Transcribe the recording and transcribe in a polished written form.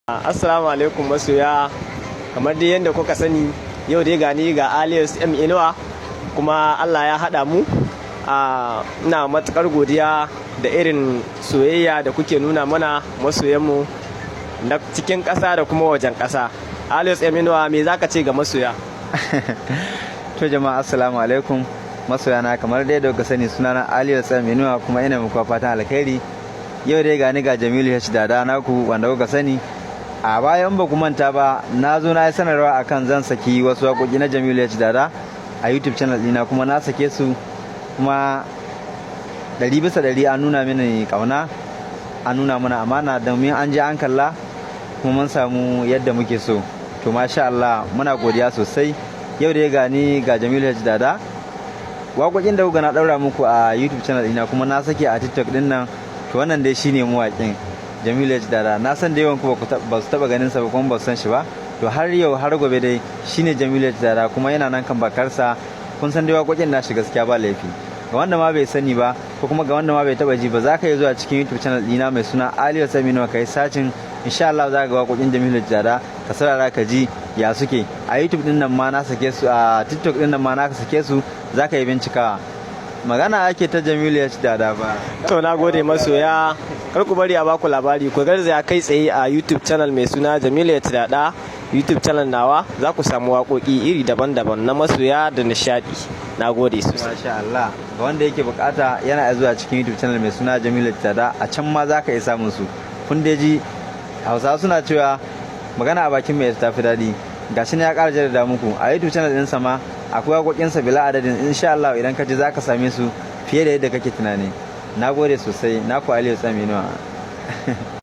Assalamu alaikum masoya. Kamar dai yadda kuka sani, yau dai gani ga Alias M Inuwa, kuma Allah ya haɗa mu. Ina matukar godiya da irin soyayya da kuke nuna mana, masoyanmu na cikin ƙasa da kuma wajen ƙasa. Alias M Inuwa, me zaka ce ga masoya? To jama'a, assalamu alaikum. Masoyana, kamar dai da kuka sani, sunana Alias M Inuwa, kuma ina muku fatan alkhairi. Yau dai gani ga Jamilu H Dada naku wanda kuka sani. A bayan ba ku manta ba, na zo na yi sanarwa akan zan saki wasu waƙoƙi na Jamilu H Dada a YouTube channel ɗina, kuma na sake su, kuma 100% an nuna mini ƙauna, an nuna mana amana, domin an je an kalla kuma mun samu yadda muke so. To masha Allah, muna godiya sosai. Yau dai gani ga Jamilu H Dada. Waƙoƙin da kuka na ɗaura muku a YouTube channel ɗina, kuma na sake a TikTok ɗin nan. To wannan dai shine mawaƙin Jamilu H Dada. Na san da yawan ku ba su taɓa ganin sa ba, kuma ba su san shi ba. To har yau har gobe dai shine Jamilu H Dada, kuma yana nan kan bakarsa. Kun san dai waƙoƙin nashi, gaskiya ba laifi. Ga wanda ma bai sani ba, ko kuma ga wanda ma bai taba ji ba, za ka yi zuwa cikin YouTube channel ɗina mai suna Aliyu Saminu, ka yi searching, insha Allah za ka ga waƙoƙin Jamilu Dada, ka saurara ka ji ya suke. A YouTube din nan ma na sake su, a TikTok din nan ma na sake su, za ka yi bincikawa. Magana ake ta Jamilu H Dada ba. To na gode masoya. Kar ku bari a baku labari, ku garzaya kai tsaye a YouTube channel mai suna Jamilu H Dada, YouTube channel nawa, za ku samu waƙoƙi iri daban-daban na masoya da nishadi. Na gode sosai. Masha Allah, ga wanda yake bukata yana zuwa cikin YouTube channel mai suna Jamilu Dada, a can ma za ka iya samun su. Kun dai ji Hausawa suna cewa magana a bakin mai tafi daɗi. Gashi ne ya ƙara jaddada muku, a YouTube channel ɗinsa ma akwai waƙoƙinsa bila adadin. Insha Allah idan ka ji, za ka same su fiye da yadda kake tunani. Na gode sosai, naku Aliyu Tsaminuwa.